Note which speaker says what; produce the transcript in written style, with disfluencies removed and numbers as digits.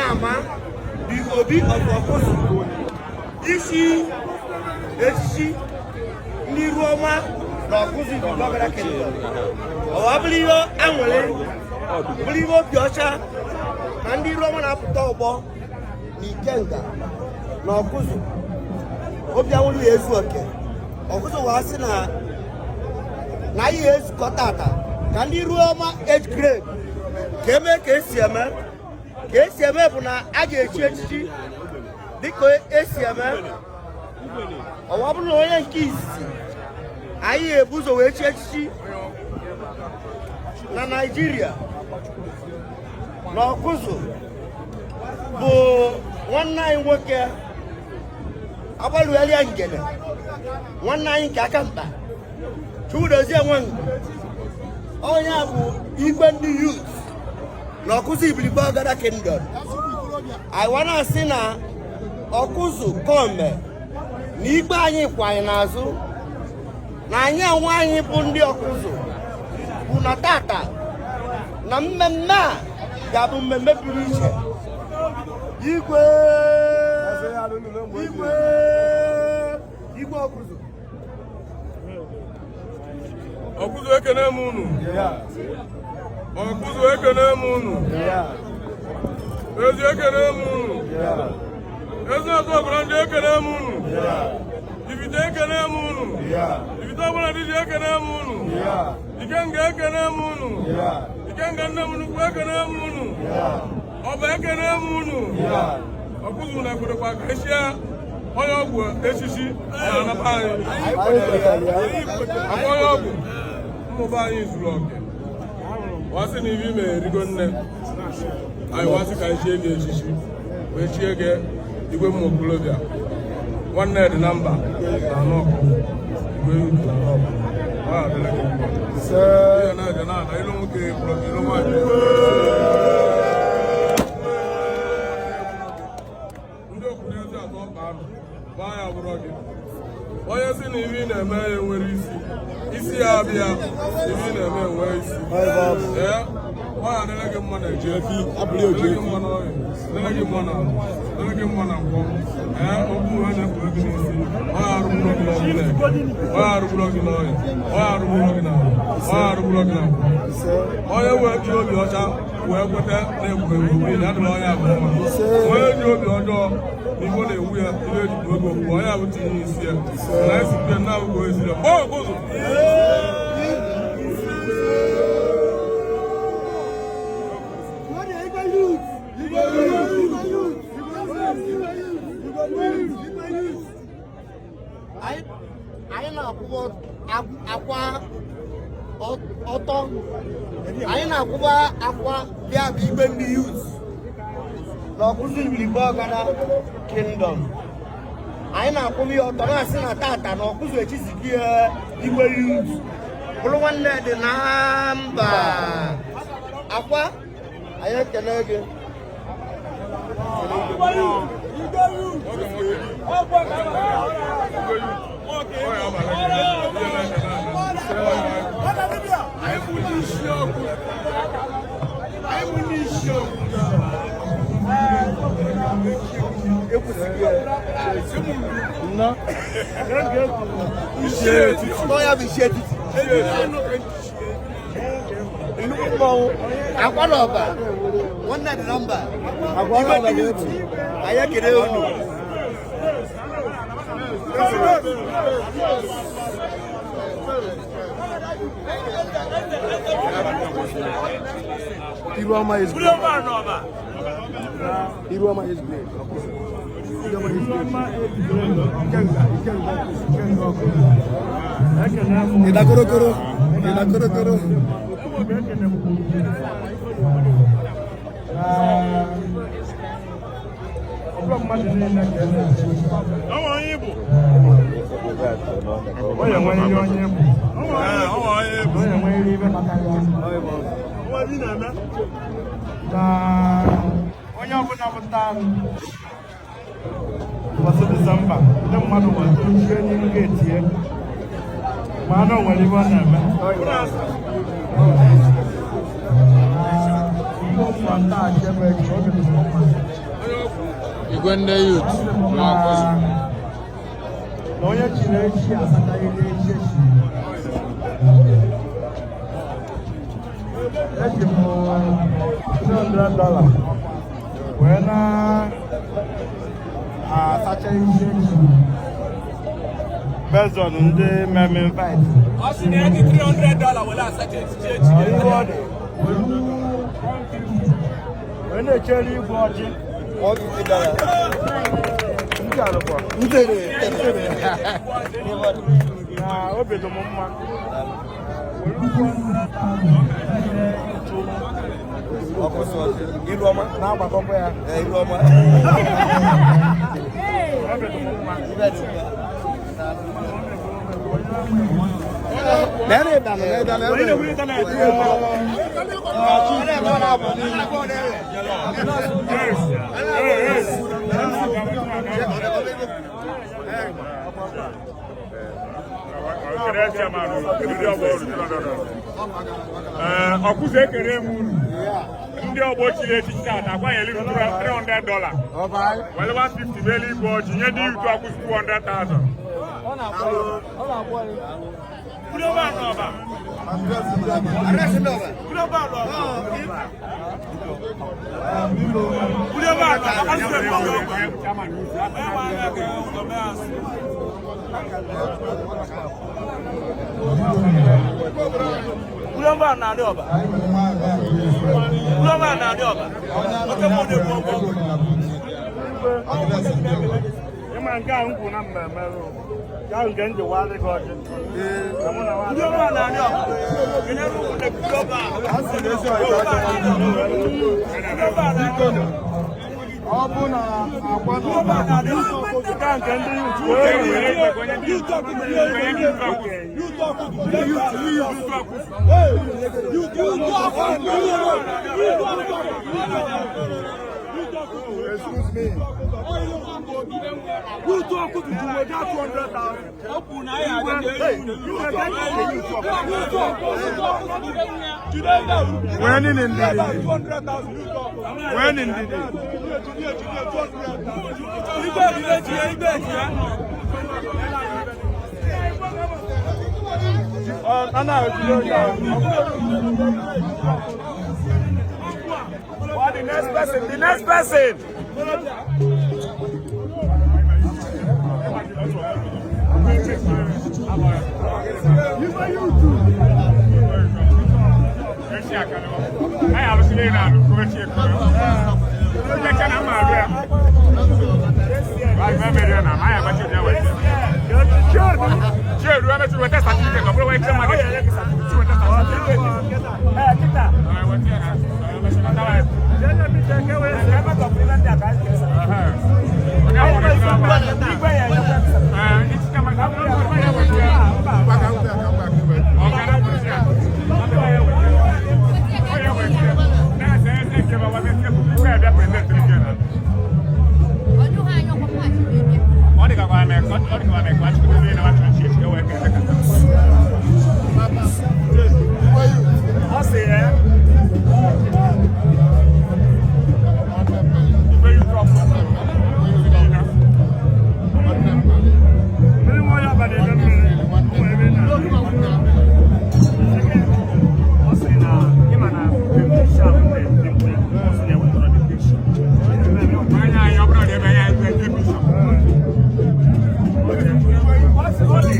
Speaker 1: Ama, the Obi of Ọkụzụ, isi echichi ndị iru ọma na Ọkụzụ Ibigbo Kingdom. Ọ bụrụ ihe aṅụrị, bụrụ ihe obi ọcha na ndị iru ọma na-apụta ọgbọ na Ikenga na Ọkụzụ. Obi aṅụrị ya ezu oke. Ọkụzụ wee sị na na anyị ezukọ tata ka ndị iru ọma age grade ka eme ka esi eme, ka esi eme bụ na a ga-echi echichi dịka esi eme. Ọwa bụrụ na onye nke izizi anyị ebu ụzọ wee chi echichi na Naịjirịa na Ọkụzụ bụ nwanne anyị nwoke agbalụgharịa ngene, nwanne anyị nke aka mkpa Chukwudozie Nwangwu. Onye a bụ igwe ndị youth na Ọkụzụ Ibilibe Ọgada Kingdom. Anyị wa na-asị na Ọkụzụ kọme na igwe anyị kwụ anyị n'azụ, na anyị onwe anyị bụ ndị Ọkụzụ bụ na tata na mmemme a ga-abụ mmemme pụrụ iche. Igwe, igwe, igwe Ọkụzụ.
Speaker 2: Ọkụzụ, ekene m unu. Ọkụzụ, ekene m unu. Ezi, ekene m unu. Ezi ọzọ ọbụla ndị, ekene m unu. Ibite, ekene m unu. Ibite ọbụla dị ji, ekene m unu. Ikenga, ekene m unu. Ikenga nne m nnukwu, ekene m unu. Ọba, ekene m unu. Ọkụzụ na ekwedekwa ka echie onye ọgwụ echichi na anaba anyị akwa onye ọgwụ mmụba anyị zuru oke. Wasị na ibi mere erigo nne anyị, wasị ka anyị chie gị echichi, wee chie gị igwe ụmụ okorobịa nwanne dị na mba na anọkụ igwe youth na anọkụ. Ọ adịla gị mma. Ihe na-aja na-ada ilu nwoke bụrụ gị ilu nwaanyị. Ndị okwuru ezi atọ ọkpa anụ gbaa ya bụrụ gị. Onye si na ibe ị na-eme ya enwere isi, isi ya abịa, ibe ị na-eme enwe isi. Ee, ọ ya adịla gị mma na eji dịrị gị mma n'ọrịa, dịrị gị mma na dịrị gị mma na nkwọ. Ee, okwu ha na-ekpuru gị n'isi, ọ ya arụgburu gị n'ọbụla, ọ ya arụgburu gị n'ọrịa, ọ ya arụgburu gị n'ala, ọ ya arụgburu gị na nkwọ. Onye wee ji obi ọcha wee kweta na egwuregwu na adịla onye abụ mma. Onye ji obi ọjọọ na igbo na-ewu ya ihe ejikwa ego okwu onye abụ tinye isi ya na esikwe na abụghị eziri mgbe ọgụzụ.
Speaker 1: Anyị na-akwụba akwa ọtọ, anyị na-akwụba akwa bịa bụ igwe ndị youth na Ọkụzụ Ibilibe Ọgada Kingdom. Anyị na-akwụba ya ọtọ na-asị na tata na Ọkụzụ echizigi ya igwe youth, bụrụ nwanne dị na mba akwa. Anyị ekele gị. Ya bụ isi etiti nnukwu mmọnwụ akwa na ọba nwanne dị na mba, igwe ndị youth, anyị ekele unu.
Speaker 3: Iruoma is great. Iruoma is great. Iruoma is great. Ikenga, Ikenga, Ikenga ọkụ. Ịda korokoro, ịda korokoro.
Speaker 4: Onye nwere ihe onye bụ. Onye nwere ihe kpatara ya. Na onye ọbụla pụta ụbọchị Disemba, ndị mmadụ nwere ochie n'ihu ga-etie ma anụ nwere ihe ọ na-eme.
Speaker 5: Igwe ndị youth na Ọkụzụ.
Speaker 4: Na onye chiri echi asataghị n'echi echi. Eji m $300 wee na-asacha echi echi based on ndị mmemme invite.
Speaker 6: Ọ sị na ya ji $300 were asacha echichi echi.
Speaker 4: Iwe ọ dị wee na-echere igwe ọjị.
Speaker 1: $150.
Speaker 4: Ndị alụkwa
Speaker 1: Ntere.
Speaker 4: Na obi dị m mma.
Speaker 1: Ọkụzụ ọjị. Ilu ọma.
Speaker 4: Na-agbakọkwa ya.
Speaker 1: Ee, ilu ọma.
Speaker 4: Obi dị m mma.
Speaker 1: Ibe dị mma. Nere ịda nọ, ịda nọ, ebe.
Speaker 7: Ọkụzụ, ekere m unu. Ndị ọgbọ chiri echichi tata akwanyere $300 were 150 bụ elu igwe ọjị nye ndị youth Ọkụzụ 200,000. Global n'ọba.
Speaker 6: Global n'ọba. Global na-adị ọba. Global na-adị ọba. Oke mmụọ na-egbu ọgbọ.
Speaker 4: Ịma nke a m kwuru na mmemme rụ ya nke m ji wadị gị ọjị. Na mụ na nwa
Speaker 6: Global na-adị ọba. Kenyere ụmụnne global. Global na-adị ọba. Global na-adị ọba.
Speaker 3: Ọ bụ na akwa na
Speaker 6: Global na-adị ọba.
Speaker 4: Nke a nke ndị youth.
Speaker 6: Youth ọkụkụ. Youth ọkụkụ. Youth ọkụkụ. Youth ọkụkụ.
Speaker 3: Excuse me.
Speaker 6: Youth ọkụkụ ji weta 200,000. Ọ kwuru na ya
Speaker 3: When in Ndidi. When in Ndidi.
Speaker 6: Igbe ejire igbe ejire.
Speaker 4: Ọ na-ejide onye ahụ.
Speaker 6: The next person, the next person.
Speaker 7: Anyị alụsịla ị na-alụ kụmechi ekuru. Mmecha na mma alụ ya. Anyị mere na anyị abacha ya weta. Chiedu emechi weta certificate, ọ bụrụ wee chema gị. Weta certificate. Ee, weta ya na emechi na tawa ya. Onye ahụ nwere ike ọgba. Ee, isi kama ka ọ bụrụ ya weta ya. Ọ gara kwụsị ya. Ọ ya weta ya. Na-ese ese nke ba weta ya. Ọ ya bịa present nke na. Ọ dị ka kwa eme ọ dị ka kwa eme kwa chukwu na wa chọọchị echi ewe kere ka.
Speaker 4: Ọ sị ya.
Speaker 7: Ibe yi drop.
Speaker 4: Mmiri nwa onye ọbara ebe mmiri. Ụmụ ebe na. Ọ sị na ịma na picture ahụ dị mkpu. Ọ sị na ewetara the picture.
Speaker 7: Anya anyị ọ bụrụ na ebe ya ebe ebe bishop.
Speaker 4: Ọ dị.